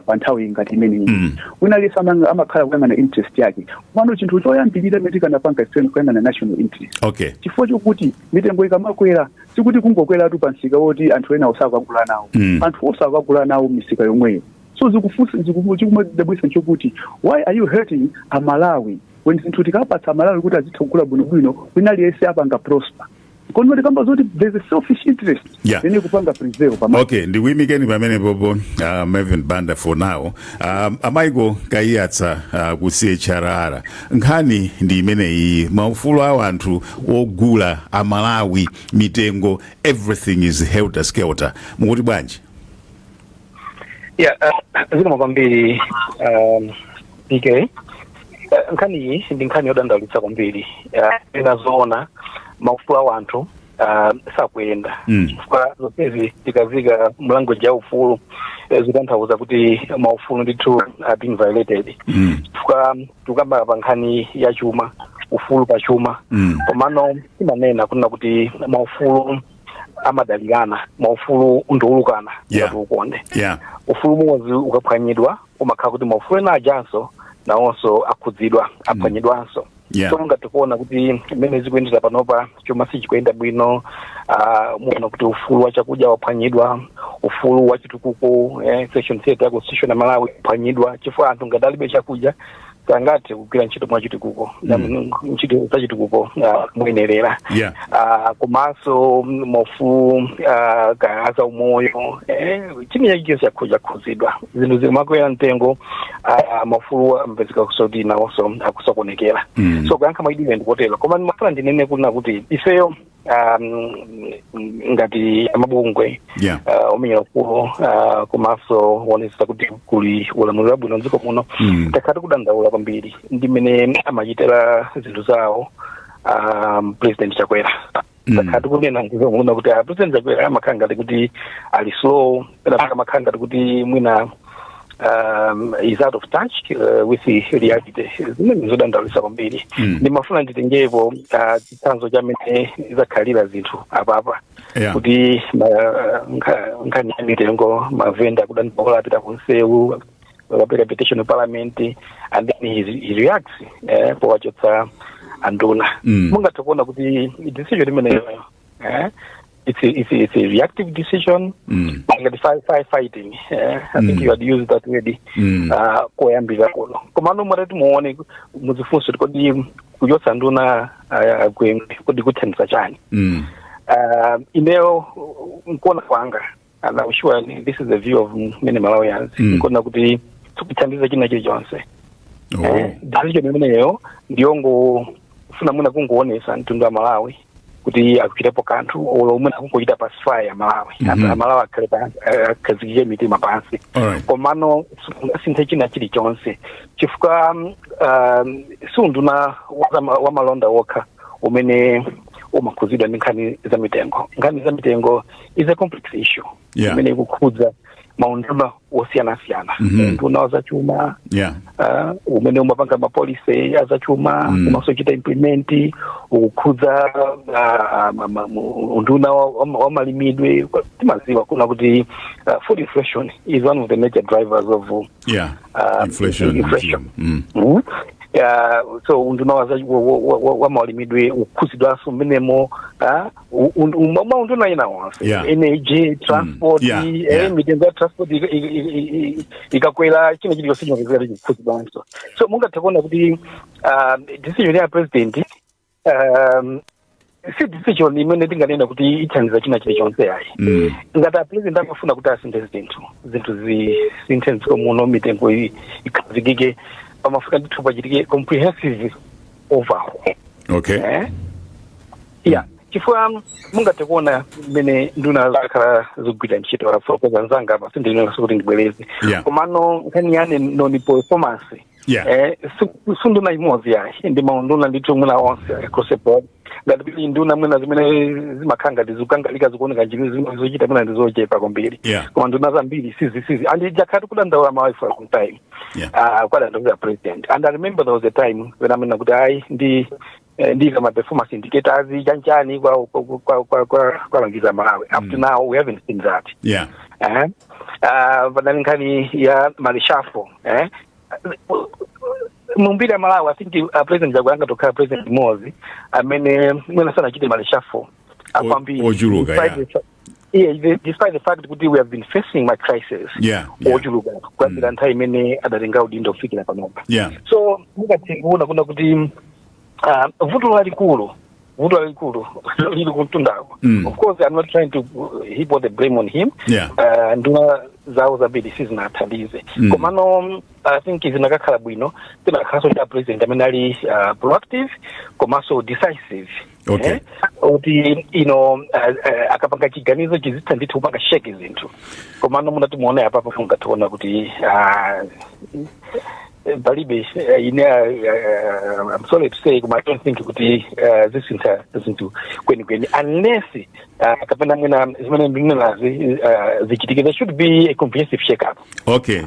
pa nthawi ngati imeneyi. Wina aliyense amakhala kuyang'ana interest yake. Komano chinthu choyambirira imene tikanapanga ife kuyang'ana national interest, chifukwa chokuti mitengo ikamakwera sikuti kungokweratu pa msika woti anthu ena osakagula nawo. Anthu osakagula nawo misika yomweyo. So zikufunsa, chikumadabwisa nchokuti why are you hurting Amalawi when zinthu tikapatsa Amalawi kuti azitha kugula bwinobwino, wina aliyense apanga prosper? Kono tikamba zoti there's a selfish interest imene kupanga prevail pa Okay, ndikuyimikeni pamene popo, Mervyn Banda, for now. Amaiko Kaiyatsa ku CHRR, nkhani ndi imeneyi, maufulu a anthu ogula Amalawi, mitengo, everything is helter skelter. Mukuti bwanji? Yeah, zikomo kwambiri, PK. Nkhani iyi ndi nkhani yodandaulitsa kwambiri. Ena zoona, maufulu a anthu sakuyenda, chifukwa zonsezi tikazika mu language ya ufulu, zitanthauza kuti maufulu ndithu are being violated, chifukwa tikukamba pa nkhani ya chuma, ufulu pa chuma. Komano timanena kunena kuti maufulu amadalirana, maufulu ndiolukana ngati ukonde. Ufulu umodzi ukaphwanyidwa, umakhala kuti maufulu ena ajanso nawonso akhudzidwa, aphwanyidwanso. So mungathe kuona kuti mmene zikuyendera panopa, chuma sichikuyenda bwino. Muona kuti ufulu wa chakudya waphwanyidwa, ufulu wa chitukuko, section 30 ya constitution ya Malawi waphwanyidwa, chifukwa anthu ngati alibe chakudya sangathe kugwira ntchito mwa chitukuko, ntchito za chitukuko moyenerera. Komanso maufulu aza umoyo, china chilichonse chakhuzidwa. Zinthu zimakwera mtengo, maufulu amapezeka kusoti nawonso akusokonekera. So kuyankha mwachidule ndikotero, koma ndimafuna ndinene kuna kuti ifeyo ngati amabungwe omenyera ufulu komanso kuonetsetsa kuti kuli ulamuliro wabwino mdziko muno, takhala tikudandaula kwambiri ndi mmene amachitira zinthu zawo President Chakwera. Takhala tikunena muno kuti President Chakwera amakhala ngati kuti ali slow, pena pake amakhala ngati kuti mwina is out of touch with the reality, zimene zodandaulitsa kwambiri. Ndimafuna nditengepo chitsanzo chamene zakhalira zinthu apapa, kuti nkhani ya mitengo, mavenda akudandaula, apita kunsewu, akapereka petition to parliament, and then he reacts powachotsa anduna. Mungathe kuona kuti decision imeneyo, it's a reactive decision, ngati firefighting. I think you had used that word koyambira kuno. Komano mwatati muone, muzifunso kuti kodi kuchotsa nduna Gwengwe kodi kuthandiza chani? Ineyo nkuona kwanga, and I'm sure this is the view of many Malawians, nkuona kuti sikuthandiza china chilichonse. Decision imeneyo ndiyongofuna mwina kungoonesa mtundu wa Malawi kuti akuchitapo kanthu, olo mwina kungochita pacify Amalawi, Amalawi akhale pansi, akhazikike mitima pansi. Komano sikungasinthe china chilichonse, chifukwa si unduna wa malonda wokha umene umakhuzidwa ndi nkhani za mitengo. Nkhani za mitengo is a complex issue imene ikukhudza maunduna osiyanasiyana. Unduna wa zachuma, umene umapanga ma policy azachuma, umasochita implement, ukukhudza unduna wa malimidwe. Timaziwa kuna kuti food inflation is one of the major drivers of inflation. Inflation. So unduna wa malimidwe ukukhuzidwanso mmenemo, maunduna ina onse, energy, transport, mitengo ya transport ikakwera, china chilichonse chimapezeka chikukhuzidwanso. So mungathe kuona kuti decision ya president si decision imene tinganena kuti ithandiza china chilichonse, ayi. Ngati a president amafuna kuti asinthe zinthu, zinthu zisinthe mdziko muno, mitengo ikhazikike, pamafuna ndithu pachitike comprehensive overhaul. Eh? Yeah, chifukwa mungathe kuona mmene nduna zakhala zikugwira ntchito, afotokoza nzanga apa, sindinenso kuti ndibwereze. Komano nkhani yane non performance, si nduna imodzi yayi, ndi maunduna ndithu mwina onse across the board. Ngati pili nduna mwina zimene zimakhala ngati zikukangalika, zikuoneka njiri zimene zochita mwina ndi zochepa kwambiri, koma nduna zambiri sizi sizi and jakhala tikudandaula Malawi for some time, kwadandaula president. And I remember there was a time when amena kuti ayi, ndi ndika ma performance indicators chanchani kwa langiza Malawi. Up to now we haven't seen that. Panali nkhani ya ma reshuffle mumbiri ya Malawi. I think President Chakwera angatokhala president mmodzi amene mwina sanachite ma reshuffle akwambiri. Ochuluka, Despite the fact kuti we have been facing ma crisis ochuluka kuyambira nthawi imene adatenga udindo kufikira panopa. So mungathe kuona kuna kuti vuto lalikulu lili kumtundako. Of course I'm not trying to heap all the blame on him. Nduna zawo zambiri sizinathandize. Komano I think zinakakhala bwino tinakhalanso ndi a president amene ali proactive komanso decisive, kuti ino akapanga chiganizo chizitha ndithu kupanga shake zinthu. Komano munati muone apapo, mungathiona kuti palibe. Ine I'm sorry to say, koma I don't think kuti zisintha zinthu kwenikweni unless kapena mwina zimene ndikunenazi zichitike. There should be a comprehensive shake up. Okay,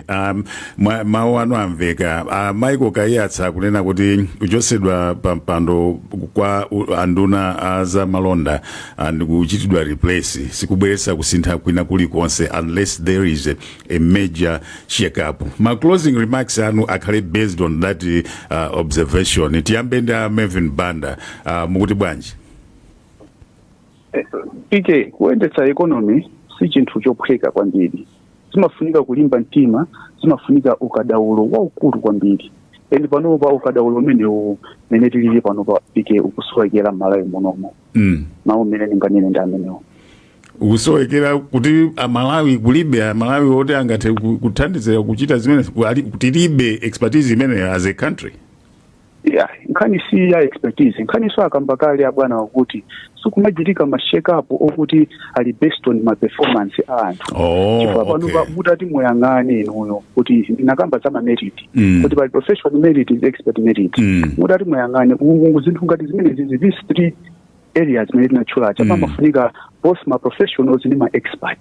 mawu anu amveka. Michael Kaiyatsa kunena kuti kuchotsedwa pa mpando kwa anduna a za malonda ndikuchitidwa replace sikubweretsa kusintha kwina kulikonse unless there is a major shake up. Ma closing remarks anu akhale. Akhale based on that observation. Tiyambe ndi a Melvin Banda. Mukuti bwanji? PK, kuyendetsa economy si chinthu chophweka kwambiri. Zimafunika kulimba mtima, zimafunika ukadaulo waukulu kwambiri, and panopa ukadaulo umenewu mene tilili panopa, PK, ukusowekera m'Malawi munomo. Mawu mmene ndinganene ndi amenewo. Ukusowekera kuti Amalawi, kulibe Amalawi oti angathe kuthandizira kuchita zimene tilibe expertise imeneyo as a country. Yeah, nkhani si ya expertise. Nkhani so akamba kale abwana wakuti sikumachitika ma shake up okuti ali based on ma performance a anthu. Chifukwa panopa mutati muyang'ane inuyo kuti ndinakamba za ma merit, kuti pali professional merit ndi expert merit. Mutati muyang'ane zinthu ngati zimene zizi, these three areas zimene tinatchulacha, pamafunika both ma professionals ndi ma expert,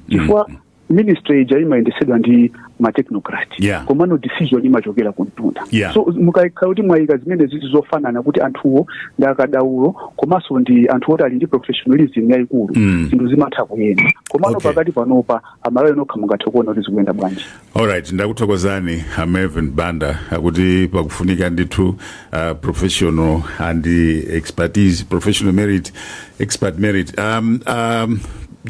chifukwa ministry ija imayendesedwa ndi ma technocrat, komano decision imachokera kumtunda. So mukakhala kuti mwayika zimene zizi zofanana, kuti anthuwo ndi akadaulo komanso ndi anthu oti ali ndi professionalism yayikulu, zinthu zimatha kuyenda. Komano pakati panopa, Amalawi nokha mungathe kuona kuti zikuyenda bwanji. Alright, ndakuthokozani a Melvin Banda, akuti pakufunika ndithu professional and expertise, professional merit, expert merit.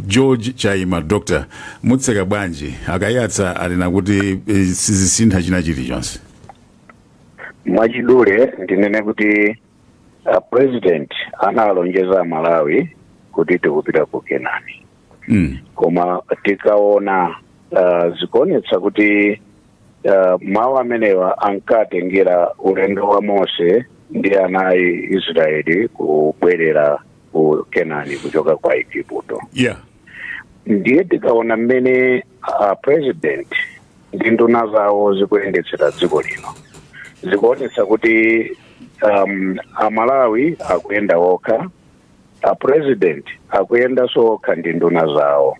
George Chaima, doctor, mutseka bwanji? Akayatsa alina kuti sizisintha china chilichonse. Mwachidule ndinene kuti president analonjeza Malawi kuti tikupita ku Kenani, koma tikaona zikuonetsa kuti mawu amenewa ankatengera ulendo wa Mose ndi ana a Israeli kubwerera ku Kenani kuchoka kwa Igupto. Ndiye tikaona mmene president ndi nduna zawo zikuyendetsera dziko lino, zikuonetsa kuti Amalawi akuyenda okha, a president akuyendanso okha ndi nduna zawo.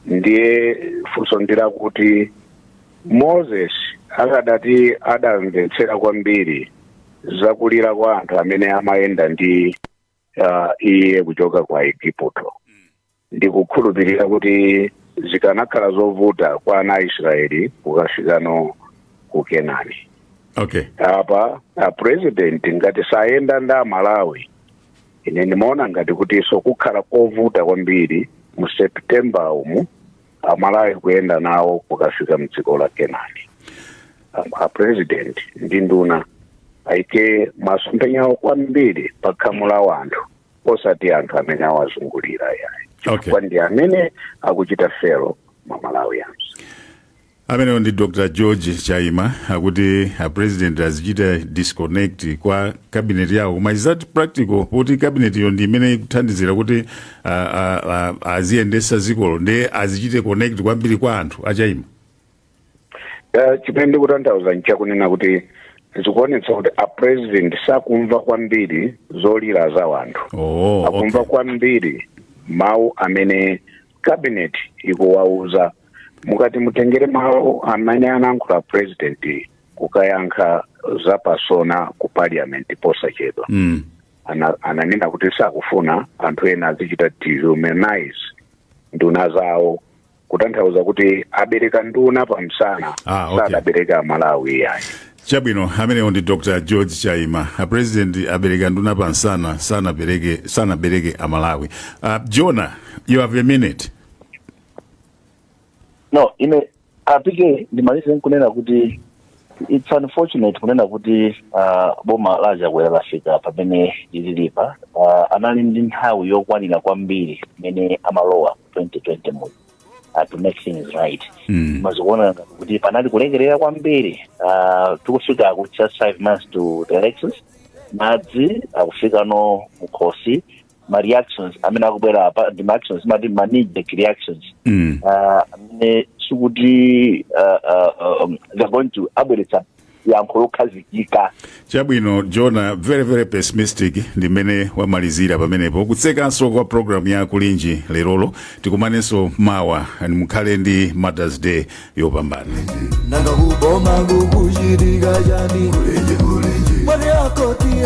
Ndiye funso ndirakuti Moses akadati adamvetsera kwambiri zakulira kwa anthu amene amayenda ndi iye kuchoka kwa Igupto, ndikukhulupirira kuti zikanakhala zovuta kwa ana a Israeli kukafikano ku Kenani. Apa a president ngati sayenda ndi Amalawi, ine ndimaona ngati kuti so kukhala kovuta kwambiri mu September umu Amalawi kuyenda nawo kukafika mdziko la Kenani. A president ndi nduna ayike masomphenyawo kwambiri pa khamu la wanthu, osati anthu amene awazungulira yayi, chifukwa ndi amene akuchita fail ma Malawians. Amenewo ndi Dr George Chaima, akuti a president azichita disconnect kwa cabinet yawo. Koma is that practical, kuti cabinet iyo ndi imene ikuthandizira kuti aziyendesa dzikolo, ndiye azichite connect kwambiri kwa anthu, achaima? Chimene ndikutanthauza nchakunena kuti zikuonetsa kuti a president sakumva kwambiri zolira za wanthu. Akumva kwambiri mawu amene cabinet ikuwauza. Mukati mutengere mawu amene anayankhula president kukayankha za pa SONA ku parliament posachedwa, ananena kuti sakufuna anthu ena azichita dehumanize nduna zawo, kutanthauza kuti abereka nduna pamsana, sadabereka Malawi yayi. Chabwino, amenewo ndi Dr George Chaima. A president abereka nduna pansana, sanabereke Amalawi. Jonah, you have a minute. No, ine apike ndimalize nkunena kuti it's unfortunate kunena kuti boma la Chakwera lafika pamene lililipa. Anali ndi nthawi yokwanira kwambiri imene amalowa 2020 muno to make things right. Mazikuona ngati kuti panali kulekerera kwambiri. Tikufika ku just 5 months to the elections, madzi akufika no mukhosi. Ma reactions amene akubwera apa ndi ma actions mati ma knee-jerk reactions, amene sikuti they're going to abweretsa yankho lokhazikika. Chabwino, Jona, very very pessimistic ndi mmene wamalizira pamenepo. Kutsekanso kwa program ya Kulinji lerolo. Tikumanenso mawa. Mukhale ndi Mothers Day yopambana. Nanga kuboma kukuchitika chani? Kulinji, kulinji, mwati akotiya.